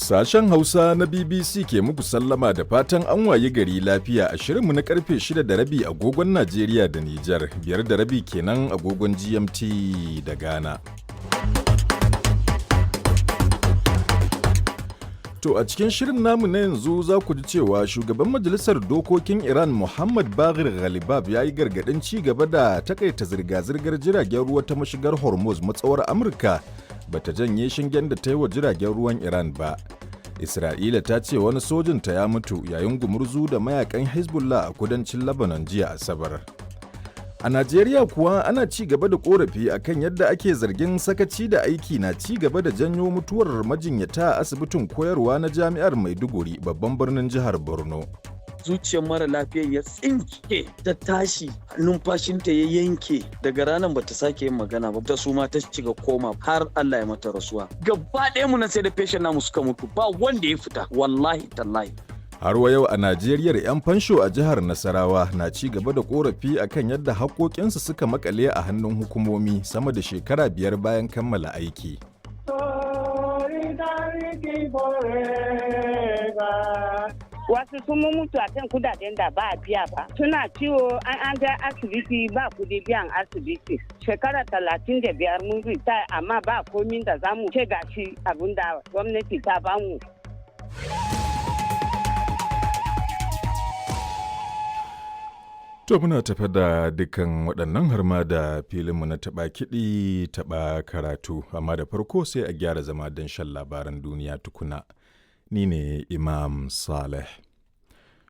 Sashen Hausa na BBC ke muku sallama da fatan an wayi gari lafiya a shirinmu na karfe 6 da rabi agogon Najeriya da Nijar, 5:30 kenan agogon GMT da Ghana. To a cikin shirin namu na yanzu za ku ji cewa shugaban majalisar dokokin Iran Muhammad Baghir Ghalibab ya yi gargaɗin ci gaba da takaita zirga-zirgar jiragen ruwa ta mashigar Hormuz matsawar Amurka bata janye shingen da ta yi wa jiragen ruwan Iran ba. Isra'ila ta ce wani sojinta ya mutu yayin gumurzu da mayakan Hezbollah a kudancin Lebanon jiya Asabar. A Najeriya kuwa ana ci gaba da korafi akan yadda ake zargin sakaci da aiki na ci gaba da janyo mutuwar majinyata a asibitin koyarwa na jami'ar Maiduguri, babban birnin jihar Borno. Zuciyar mara lafiyan ya tsinke, ta tashi, numfashinta ya yanke. Daga ranar bata sake yin magana ba, ta suma ta shiga koma har Allah ya mata rasuwa. Gaba ɗaya mu nan sai da patient namu suka mutu, ba wanda ya fita, wallahi tallahi. Har wa yau a Najeriya, 'yan fansho a jihar Nasarawa na ci gaba da korafi akan yadda haƙoƙinsu suka makale a hannun hukumomi sama da shekara 5 bayan kammala aiki. Wasu sun mutu a kan kudaden da ba a biya ba. Suna ciwo, an ga asibiti ba kudi biyan asibiti. Shekara 35 mun ritaya, amma ba komin da zamu ce gashi abin da gwamnati ta bamu. To muna tafe da dukkan waɗannan har ma da filinmu na taɓa kiɗi taɓa karatu, amma da farko sai a gyara zama don shan labaran duniya tukuna. Ni ne Imam Saleh.